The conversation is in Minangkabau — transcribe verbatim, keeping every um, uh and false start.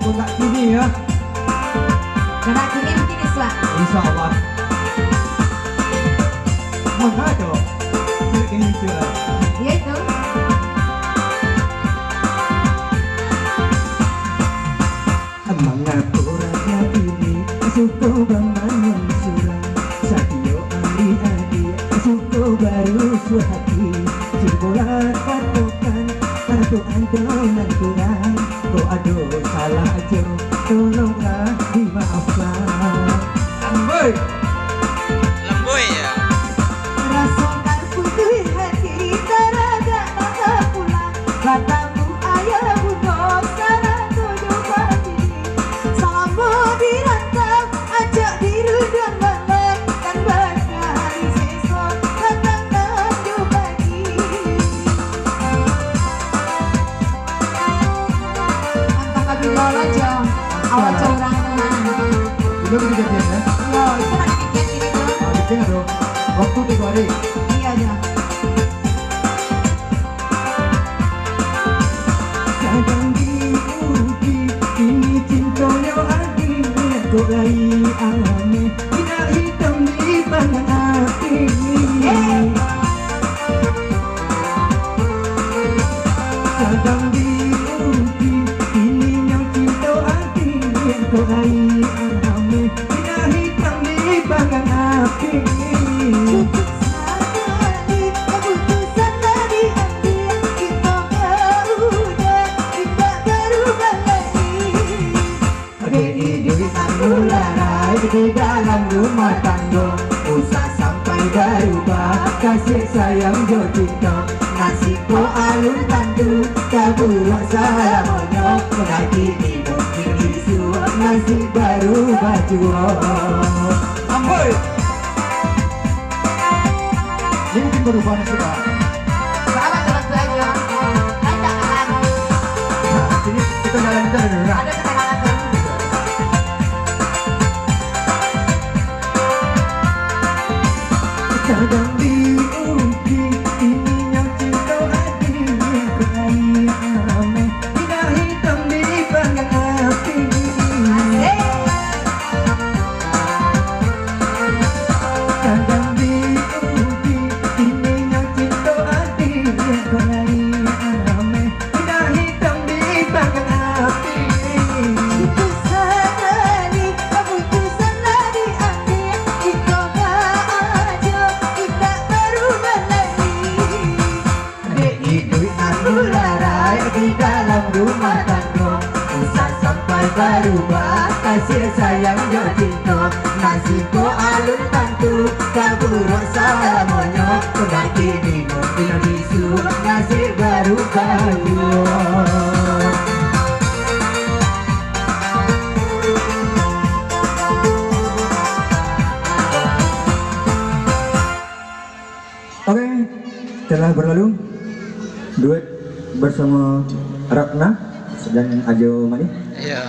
Nak kini ya. Nak kini, kini, Suak. Insya Allah. Mangga, Cok. Kini, kini, Cok. Iya, itu. Mangapa urang kini suko bamain surang? Satiok ari adik suko barusuah hati. Cubolah katokan, atau ado nan kurang. Kok ado salah jo, tolonglah dimaafkan. Amboi. Lamboi, ya. Raso kan putuih hati, taragak nak pulang. Batamu ayah bundo, sarato jo papi. Salamo di rantau, acok di runduang malam, kan bakari seso, patang nan jo pagi. Antah ka bilo lo, Jo. Awak, Jo, urang tu mah. Bilo kita jadian, ya? Iyo, itu nanti weekend gini, Jo. Ah, weekend ado waktu tigo hari. Iya, Jo. Sadang diuji, kini cintonyo adi, kok lai ameh, indak hitam dipanggang api. Sadang diuji, kini nyo cinto ati, kok lai ameh, indak hitam dipanggang api. Cukup sakali kaputusan lah diambil, kito ka udah indak barubah lai. Dek iduik nan mularai di dalam rumah tanggo, usah sampai barubah kasih sayang jo cinto. Nasib ko alun tantu, taburuak salamonyo, lagi di mungkin isuak nasib barubah juo. Amboi. Ini mungkin barubah nasib, Pak. Salah jalan tu aja. Kan tak kenal. Nah, sini kita jalan kita ada dulu, nah. Ada kita jalan dulu. Sadang diuji, kini nyo cinto ati, kok lai ameh, indak hitam dipanggang api. Asik. Sadang diuji, kini nyo cinto ati, kok lai ameh, indak hitam dipanggang api. Kaputusan lah diambil, iko ka ajo, indak barubah lai. Dek iduik nan mularai di dalam rumah tanggo, usah sampai barubah kasih sayang jo cinto. Nasib ko alun tantu, taburuak salamonyo, kok lai kini mungkin isuak nasib barubah juo. Oke, telah berlalu duet bersama Ratna dan Ajo Mani. Iya.